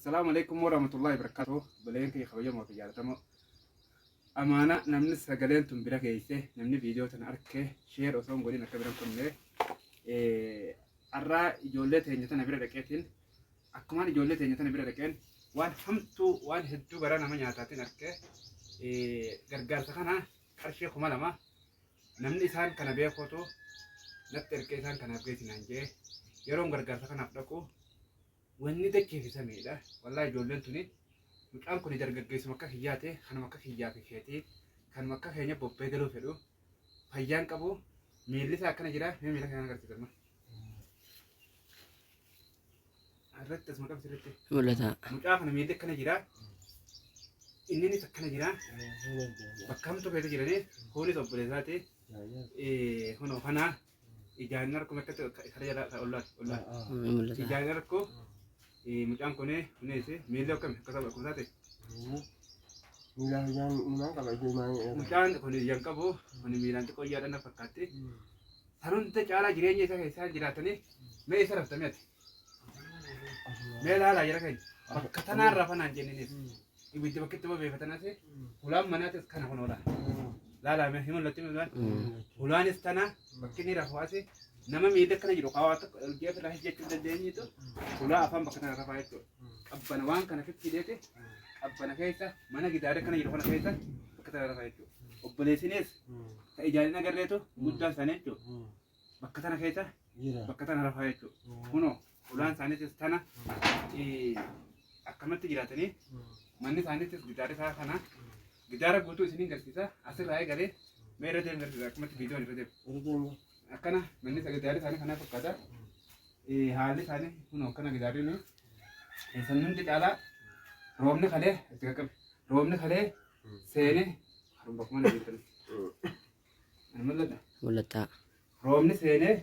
Assalaamu alaikum warahmatullahi wabarakatuh. Obboleeyyan kiyya kabajamoo fi jaalatamoo. Amaana namni sagaleen tun bira geesse, namni viidiyoo tana arke, share osoo hin godhin akka bira hin kunne. Arraa ijoollee teenya tana bira dhaqeetiin, akkumaan ijoollee teenya tana bira dhaqeen waan hamtuu, waan hedduu garaa nama nyaataatiin arke. Gargaarsa kana qarshii 2000 namni isaan kana beekuutu natti ergee isaan kanaaf geessi naan jee. Yeroon gargaarsa kanaaf dhaqu wanni dachee fi samiidha. Wallaahi ijoolleen tuni, mucaan kuni dargaggeessuma akka kiyyaati, kanuma akka kiyyaa fi keetii, kanuma akka keenya bobbee galuu fedhu, fayyaan qabu, miilli isaa akkana jira. Mee miila kana agarsiisa amma. Irratti asuma qabsi irratti. Mul'ata. Mucaa kana miilli akkana jira. Inninis akkana jira. Bakka hamtuu keessa jiranii, kunis obboleessaati. Kunoo kana ijaan hin arku akkatti kara jala ollaati ollaati. Mul'ata. Ijaan hin arku mucaan kun, kunis miilli akkami akkasuma akkuma isaati. Miilaan ijaan himaan qaba, ija himaan. Mucaan kun ijaan qabu, kun miilaan xiqqoo ijjaadhaan na fakkaatti. San hunda caalaa jireenya isaa keessaa jiraatanii, mee isa raftamee ati? Mee laalaa jara keenya. Bakka tanaan rafanaan jenniniif. Ibiddi bakka itti bobeeffatan asi. Hulaan manaatis kana kun hola. Laalaa mee hin mul'atti hulaan. Hulaanis tana, bakki inni rafu asi. Nama miilli akkana jiru kaawaa tokko hojii ofirraa hojjechuu dandeenyitu hulaa afaan bakka tana rafaa jechuudha. Qabbana waan kana fitti hidheeti qabbana keessa, mana gidaara akkana jiru kana keessa bakka tana rafaa jechuudha. Obboleessinis ta ijaan hin agarreetu guddaan isaanii jechuudha. Bakka tana keessa Jira. bakka tana rafaa jechuudha. Kunoo ulaan isaaniitis tana, akkamatti jiraatanii, manni isaaniitis gidaara isaa kana, gidaara guutuu isiniin garsiisa. Asirraa eegalee mee irra deemu garsiisa, akkamatti viidiyoon irra deemu. Irra deemu. Akkana manni gidaarri isaanii kana fakkaata. Haalli isaanii kunoo akkana gidaarri ni. San hundi caalaa roobni kalee itti qaqqabe. Roobni kalee seenee haruma bakkuma na beektan. Ani mul'adha. Mul'ata. Roobni seenee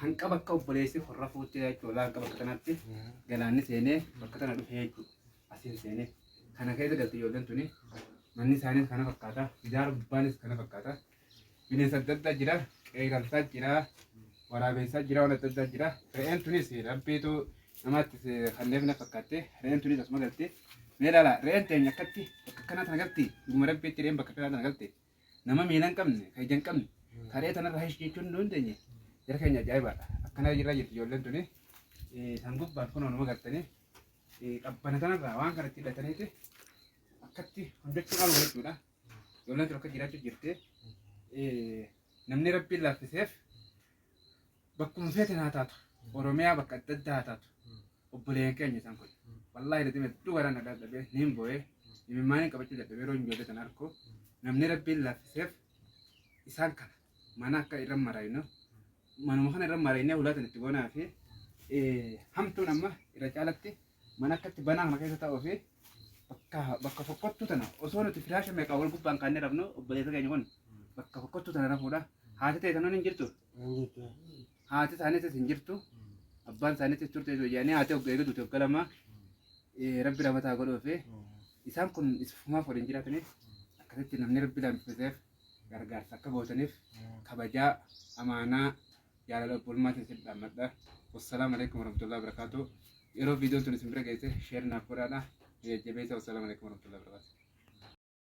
hanqa bakka obboleessi horra fuutti jechuudha. Hanqa bakka kanatti galaanni seenee bakka tana dhufee jechuudha. Asiin seenee. Kana keessa galti ijoolleen tuni. Manni isaaniis kana fakkaata. Gidaara gubbaanis kana fakkaata. Bineensa adda addaa jira. Qeerransaa jira. Waraabessaa jira. Waan adda addaa jira. Re'een tunis rabbiitu namatti kanneef na fakkaatte. Re'een tunis asuma galti. Mee ilaala, re'een teenya akkatti bakka akkanaa tana galti. Dhuguma rabbiitti re'een bakka akkanaa tana galti. Nama miila hin qabne, ka ija hin qabne, ka re'ee tanarra hish jechuun hin dandeenye. Jara keenya ajaa'ibaadha. Akkana jirra jirti ijoolleen tuni. San gubbaan kunoo nama galtanii qabbana tanarraa waan kanatti hidhataniiti akkatti hundachuu qabu jechuudha. Ijoolleen tun akka jiraachuu jirti. Namni rabbiin laaffiseef bakkuma feeten haa taatu. Oromiyaa bakka adda addaa haa taatu. Obboleeyyan keenya isaan kun. Wallaahi dadhabee hedduu garaan na dadhabee niin boo'ee imimmaaniin qabachuu dadhabee yeroo ijoollee tana arku. Namni rabbiin laaffiseef isaan kana mana akka irra maraynu, manuma kana irra maraynee hulaatan itti goonaa fi hamtuun amma irra caalatti mana akkatti banaa kana keessa taa'uu fi bakka fokkottuu tana osoo nuti firaasha meeqaa wal gubbaan kaannee rafnu, obboleessa keenya kun bakka fokkottuu tana rafuudha. Haati ta'e tanoon hin jirtu. Haati isaaniitis hin jirtu. Abbaan isaaniitis turte jedhanii haati hogga eegatu hogga 2, rabbi ramataa godhuu fi isaan kun isufumaaf waliin jiraataniif akkasitti namni rabbi lamfiseef gargaarsa akka gootaniif kabajaa amaanaa jaalala obbolummaatiin isin dhaammadha. Wassalaamu alaikum warahmatullahi wabarakatuh. Yeroo viidiyoon tun isin bira geesse share naaf godhaadha. Jajjabeessa. Wassalaamu alaikum warahmatullahi wabarakatuh.